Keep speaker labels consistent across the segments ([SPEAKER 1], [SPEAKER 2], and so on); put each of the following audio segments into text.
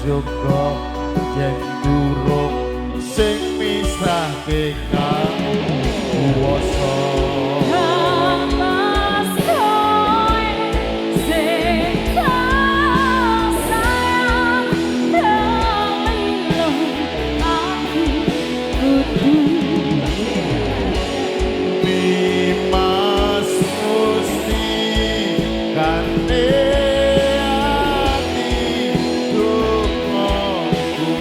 [SPEAKER 1] Prayoga yen durung sing misahke kang kuwasa.
[SPEAKER 2] Mas kowe sing tak sayang, lilo aku kudu.
[SPEAKER 1] Nimas mustikane ati dongaku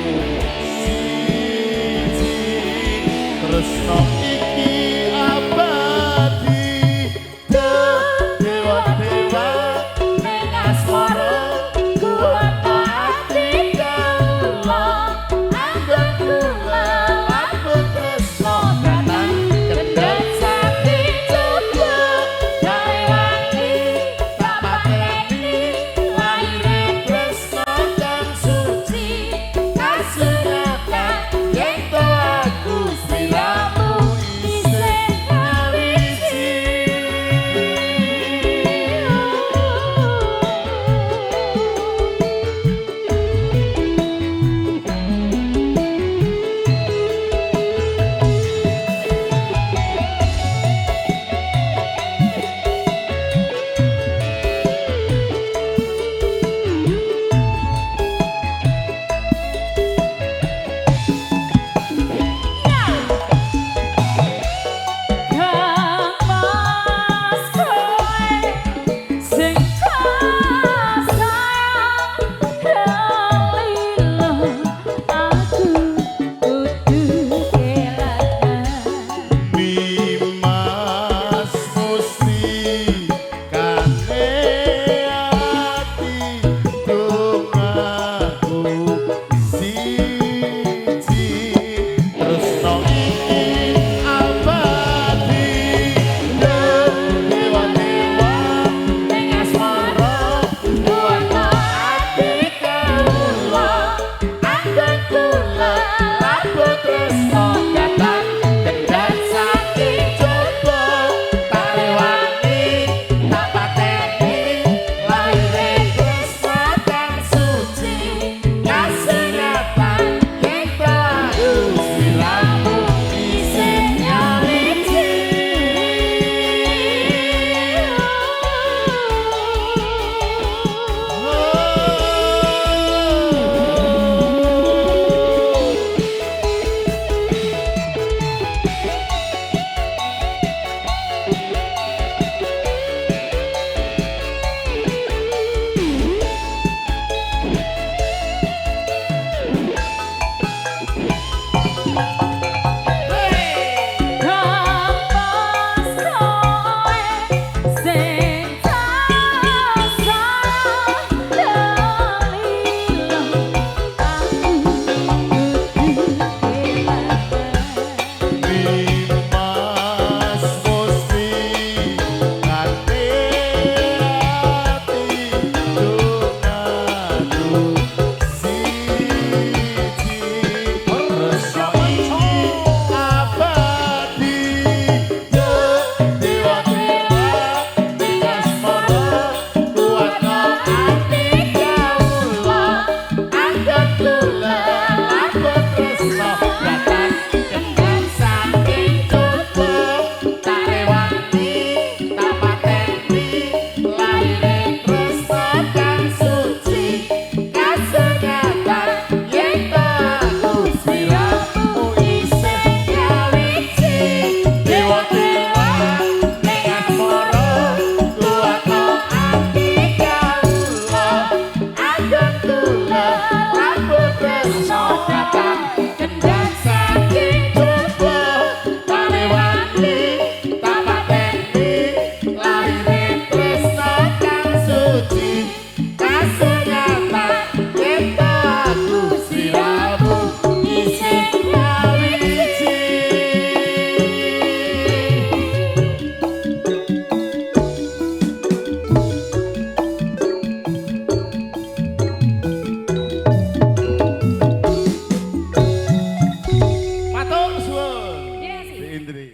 [SPEAKER 1] siji, tresno iki abadi. Dewa dewa ning asmara kuwat ati kawula, anggon kula laku tresno datang kendhat saking coba tak rewangi tak pateni lahire tresno kang suci kasunyatan yen to aku sliramu isih nyawiji.
[SPEAKER 2] Kang Mas kowe sing tak sayang, lilo aku kudu kelangan.
[SPEAKER 1] Nimas mustikane ati dongaku siji, tresno iki abadi. Dewa dewa ning asmara kuwat ati kawula, anggon kula laku tresno datang kendhat saking coba tak rewangi tak pateni lahire tresno kang suci kasunyatan yen to aku sliramu isih nyawiji.
[SPEAKER 2] Kang Mas kowe sing tak sayang, lilo aku kudu kelangan.
[SPEAKER 1] Nimas mustikane ati dongaku siji, tresno iki abadi. Dewa dewa ning asmara kuwat ati kawula, anggon kula laku tresno datang kendhat saking coba tak rewangi tak pateni lahire tresno kang suci kasunyatan yen to aku sliramu isih nyawiji. Dewa dewa ning asmara kuwat ati kawula, anggon kula laku tresno datang kendhat saking coba tak rewangi tak pateni lahire tresno kang suci kasunyatan yen to aku sliramu isih nyawiji. Matur suwun.
[SPEAKER 2] Terima kasih.
[SPEAKER 1] Indri.